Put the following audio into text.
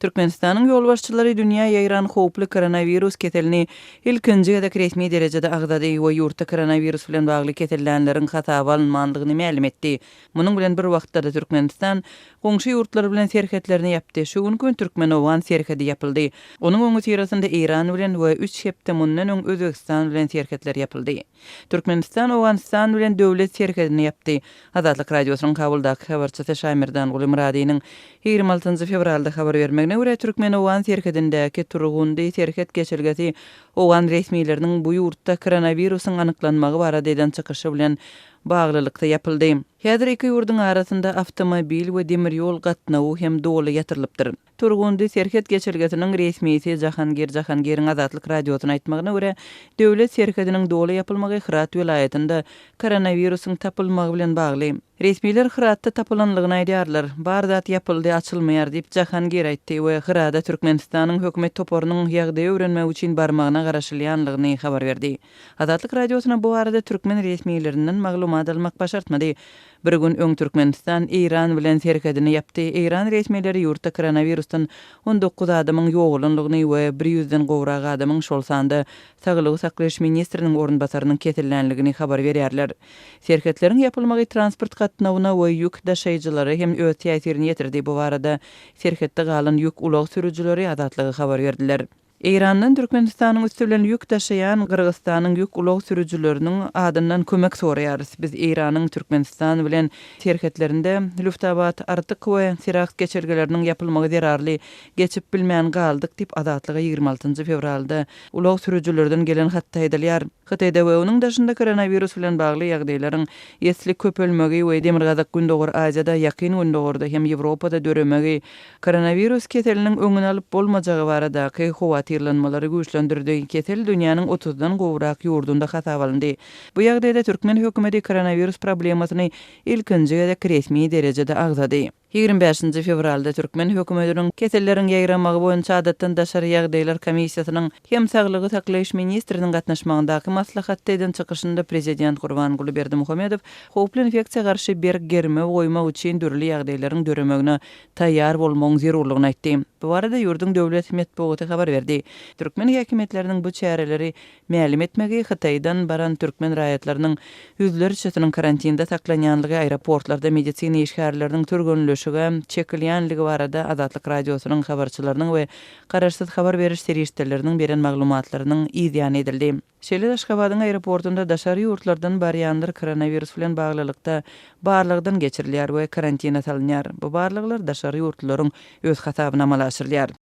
Türkmenistanyň ýolbaşçylary dünýä ýaýran howply koronawirus keselini ilkinji gezek resmi derejede agzady we ýurtda koronawirus bilen bagly kesellänleriň hasaba alynmandygyny mälim etdi. Munuň bilen bir wagtda-da Türkmenistan goňşy ýurtlar bilen serhetlerini ýapdy. Şu günki gün türkmen-owgan serhedi ýapyldy. Onuň öňüsyrasynda Eýran bilen we üç hepde mundan öň Özbegistan bilen serhetler ýapyldy. Türkmenistan Owganystan bilen döwlet serhedini ýapdy. Azatlyk Radiosynyň Kabuldaky habarçysy Şamerdanguly Myradynyň 26 fewralda habar bermegine görä, türkmen-owgan serhedindäki Turgundy serhet geçelgesi owgan resmileriniň bu ýurtda koronawirusyň anyklanmagy barada eden çykyşy bilen baglylykda ýapyldy. Häzir iki ýurduň arasynda awtomobil we demir ýol gatnawy hem doly ýatyrylypdyr. Turgundy serhet geçelgesiniň resmisi Jahangir Jahangiriň Azatlyk Radiosyna aýtmagyna görä, döwlet serhediniň doly ýapylmagy Hyrat welaýatynda koronawirusyň tapylmagy bilen bagly. Resmiler Hyratda tapylanlygyny aýdýarlar. Bar zat ýapyldy, açylmaýar diýip, Jahangir aýtdy we Hyrada Türkmenistanyň hökümet toparynyň ýagdaýy öwrenmek üçin barmagyna garaşylýanlygyny habar berdi. Azatlyk Radiosyna bu barada türkmen resmilerinden maglumat almak başartmady. Bir gün öň Türkmenistan Eýran bilen serhedini ýapdy. Eýran resmileri ýurtda koronawirusdan 19 adamyň ýogalandygyny we bir ýüzden gowrak adamyň, şol sanda saglygy saklaýyş ministriniň orunbasarynyň kesellänligini habar berýärler. Serhetleriň ýapylmagy transport gatnawyna we ýük daşaýjylara hem öz täsirini ýetirdi. Bu barada serhetde galan ýük ulag sürüjileri Azatlyga habar berdiler. Eýrandan Türkmenistanyň üsti bilen ýük daşaýan Gyrgyzystanyň ýük ulag sürüjileriniň adyndan kömek soraýarys. Biz Eýranyň Türkmenistan bilen serhetlerinde Lüftabat, Artyk we Siraks geçelgeleriniň ýapylmagy zerarly geçip bilmän galdyk diýip, Azatlyga 26 fewralda ulag sürüjilerden gelen hatda aýdylýar. Hytaýda we onuň daşynda koronawirus bilen bagly ýagdaýlaryň esli köpelmegi we Demirgazyk-Gündogar Aziýada, Ýakyn Gündogarda hem Ýewropada döremegi koronawirus keseliniň öňüni alyp bolmajagy baradaky howatyrlanmalary güýçlendirdi. Kesel dünýäniň otuzdan gowrak ýurdunda hasaba alyndy. Bu ýagdaýda türkmen hökümeti koronawirus problemasyny ilkinji gezek resmi derejede agzady. 25 fewralda türkmen hökümetiniň Keselleriň ýaýramagy boýunça adatdan daşary ýagdaýlar komissiýasynyň hem saglygy saklaýyş ministriniň gatnaşmagyndaky maslahatda eden çykyşynda prezident Gurbanguly Berdimuhamedow howply infeksiýa garşy berk germew goýmak üçin dürli ýagdaýlaryň döremegine taýýar bolmagyň zerurlygyny aýtdy. Bu barada ýurduň döwlet metbugaty habar berdi. Türkmen häkimiýetleriniň bu çäreleri mälim etmegi Hytaýdan baran türkmen raýatlarynyň ýüzlerçesiniň karantinde saklanýanlygy, aeroportlarda medisina işgärleriniň türgenleşige çekilýänligi barada Azatlyk Radiosynyň habarçylarynyň we garaşsyz habar beriş serişdeleriniň beren maglumatlarynyň yz ýany edildi. Şeýle-de Aşgabadyň aeroportunda daşary ýurtlardan barýanlar koronawirus bilen baglylykda barlagdan geçirilýär we karantina salynýar. Bu barlaglar daşary ýurtlularyň öz hasabyna amala aşyrylýar.